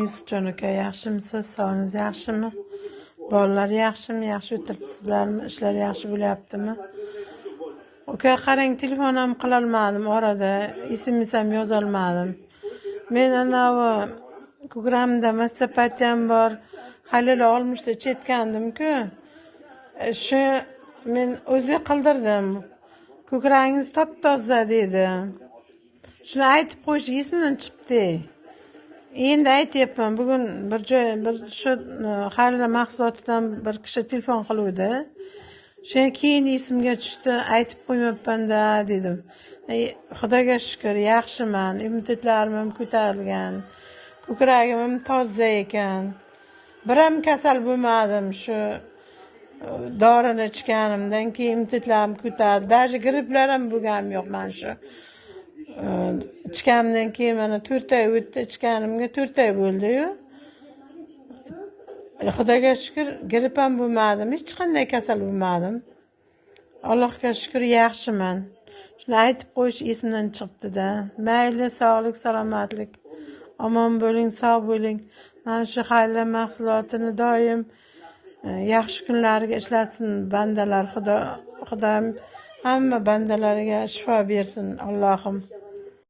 Yusufjon aka, yaxshimisiz? Sog'ligingiz yaxshimi? Bolalar yaxshimi? Yaxshi o'tiribsizlarmi? Ishlar yaxshi bo'lyaptimi? Uka, qarang, telefon ham qilolmadim orada, SMS ham yozolmadim. Men anavi ko'kragimda mastopatiyam bor, halil 60da chetgandim-ku. Shu men o'zi qildirdim. Ko'kragingiz top-toza dedi. Shuni aytib qo'yish esimdan chiqdi. Endi aytyapman, bugun bir joy bir shu Halila mahsulotidan bir kishi telefon qiluvdi. Shundan keyin esimga tushdi, aytib qo'ymabman-da dedim. Xudoga shukur, yaxshiman, immunitetlarim ham ko'tarilgan, ko'kragim ham toza ekan. Bir ham kasal bo'lmadim shu dorini ichganimdan keyin immunitetlarim ko'tarildi. Даже gripplar ham bo'lganim yo'q mana shu. Ichganimdan keyin mana 4 oy o'tdi, ichganimga 4 oy bo'ldi-yu. Xudoga shukur, gripp ham bo'lmadim, hech qanday kasal bo'lmadim. Allohga shukur, yaxshiman. Shuni aytib qo'yish esimdan chiqibdi-da. Mayli, sog'lik, salomatlik. Omon bo'ling, sog' bo'ling. Mana shu Halila mahsulotini doim yaxshi kunlarga ishlatsin bandalar. Xudoyim hamma bandalariga shifo bersin, Allohim.